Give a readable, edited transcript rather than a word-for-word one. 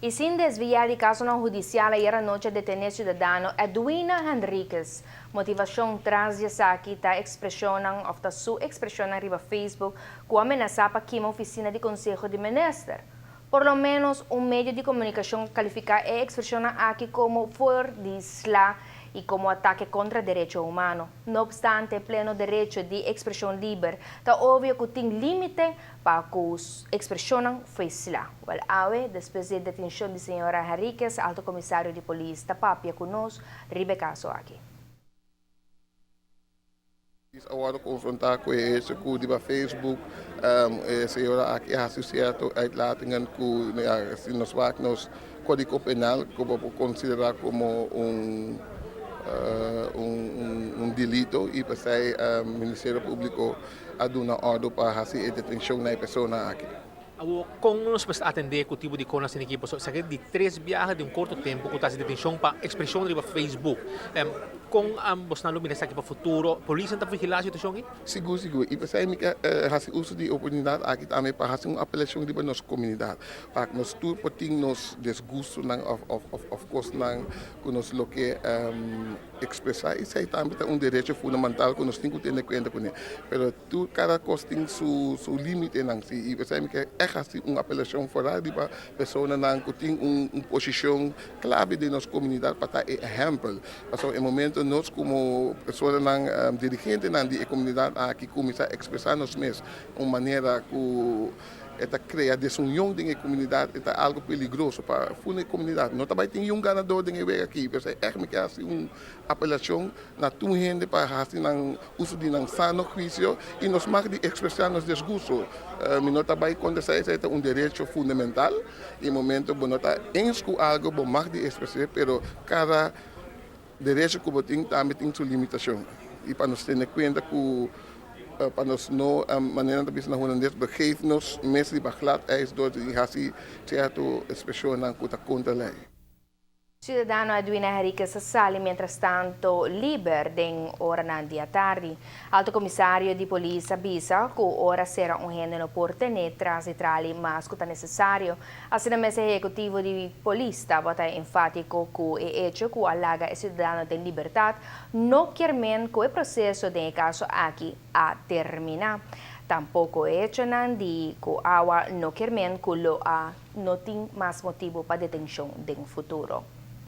Y sin desvia di casonan hudicial, ayera nochi a detene ciudadano Edwina Henriquez. Motivacion tras di esaki ta expresionnan of ta su expresionnan riba Facebook cu a menasa pa kima oficina di Conseho di Minister. Por lo menos un medio di comunicacion a califica e expresionnan aki como for di sla y como atake contra derecho humano. No obstante, pleno derecho di expresion liber, ta obvio cu tin limite pa cu expresionnan for di sla. Wel awe, despues di detencion di señora Henriquez, Alto Comisario di Polis ta papia cu nos riba e caso aki. A wordo confronta cu e hecho cu riba Facebook e señora aki a haci cierto uitlatingen cu, ja, si nos wak nos Codigo Penal, cu bo por considera como un delito y p'esey Ministerio Publico a duna ordo pa haci e detencion na e persona aki. Awo, con nos por atende cu tipo di cosnan aki? Pasobra esaki di tres biaha den un corto tempo cu ta detencion pa expresion riba Facebook. Con boso lo mira esaki pa futuro? Polis ta vigila e situacion aki? Sigur, sigur. Y p'esey mi kier haci uso di oportunidad aki tambe pa haci un apelacion riba nos comunidad. Pa nos tur por tin nos disgustonan of cosnan cu nos lo kier expresa. Esey tambe ta un derecho fundamental cu nos tin cu tene cuenta cu ne. Pero tur cada cos tin su limitenan. Si, y p'esey mi kier echt haci un apelacion vooral riba personanan cu tin un posicion clave den nos comunidad pa ta e ehempel. Pasobra e momento nos como personanan dirigentenan di e comunidad aki cuminsa expresa nos mes un manera cu ta crea desunion den e comunidad, ta algo peligroso pa funda e comunidad. No ta bay tin un ganador den e wega aki, pero echt mi kier haci un apelacion na tur hende pa haci nan uso di nan sano huicio y nos mag di expresa nos disgusto. Mi no ta bay contra esey, ta un derecho fundamental. Y momento bo no ta eens cu algo, bo mag di expresa, pero cada derecho cu bo tin tambe tin su limitacion. Y pa nos tene cuenta cu pa nos no, manera ta bisa na Hulandes, begeef nos mes riba glad ijs door di haci cierto expresionnan cu ta contra ley. Ciudadano Edwina Henriquez a sali mientras tanto liber den oranan di atardi. Alto Comisario di Polis a bisa cu ora sera un hende no por tene tras di trali mas cu ta necesario. Asina mes ehecutivo di polis tabata enfatico cu e hecho cu a laga e ciudadano den libertad no kiermen cu e proceso den e caso aki a termina. Tampoco e hechonan di cu awa no kiermen cu lo a no tin mas motibo pa detencion den futuro.